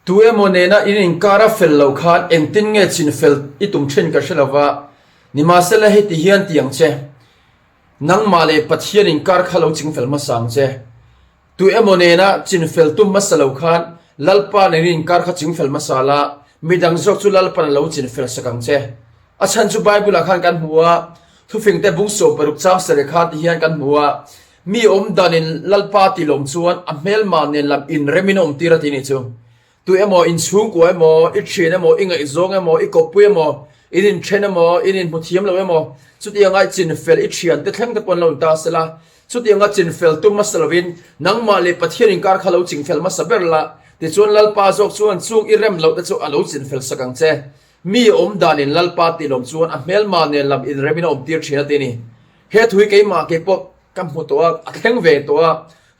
Tu emaw nena in inkar a fel lo khan engtin nge chinfel i tum thin ka hre lo va, nimahsela heti hian ti ang che, Nangmah leh Pathian inkar kha lo chingfel hmasa ang che. Tu emaw nena chinfel tum hmasa lo khan Lalpa nen in inkar kha chingfel hmasa la, midang zawk chu Lalpan a lo chinfel sak ang che. A chhan chu Bible-ah khan kan hmu a, thufingte bung 16 chang sarih khan ti hian kan hmu a, Mi awm danin Lalpa ti lawm chuan a hmelma nen lam inremin a awmtir a ti nih chu. Tu emaw, in chhungkua emaw, i thian emaw, i ngaihzawng emaw, i kawppui emaw, in inthen emaw, in inhmu thiam lo emaw, chutianga i chinfel i thiante thleng te pawh an lo inta sela, chutianga chinfel tum hmasa lovin nangmah leh Pathian inkar kha lo chingfel hmasa ber la, tichuan Lalpa zawk chuan chung i rem loh te chu a lo chinfel sak ang che. Mi awm danin Lalpa ti lawm chuan a hmelma nen lam inremin a awmtir thin a ti a ni. He thu hi keimah kei pawh ka hmu tawh a, a thleng ve tawh a,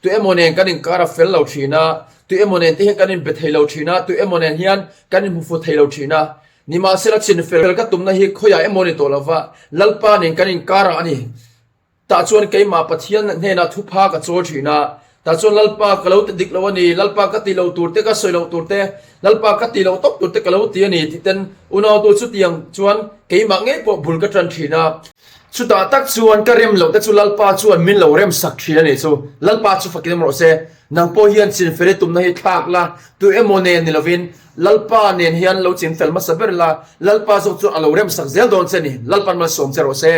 tu emaw nen kan inkar a fel lo thin a, tu emaw nen te hian kan inbe thei lo thin a, tu emaw nen hian kan inhmu fu thei lo thin a. Nimahsela chinfel ka tumna hi khawiah emaw ni tawh lova, Lalpa nen kan inkarah a ni. Tah chuan keimah Pathian hnenah thupha ka chawl thin a, tah chuan Lalpa ka lo ti dik lo a ni, Lalpa ka ti lo tur te, ka sawi loh tur te, Lalpa ka ti loh tawp tur te ka lo ti a ni tih ten unautu chutiang chuan keimah ngei pawh bul ka tan thin a. Chutah tak chuan ka rem loh te chu Lalpa chuan min lo rem sak thin a nih chu. Lalpa chu fakin awm rawh se. Nang pawh hian chinfel i tumna hi thlak la, tu emaw nen ni lovin Lalpa nen hian lo chinfel hmasa ber la, Lalpa zawk chuan a lo rem sak zel dawn che a ni. Lalpa'n malsawm che rawh se.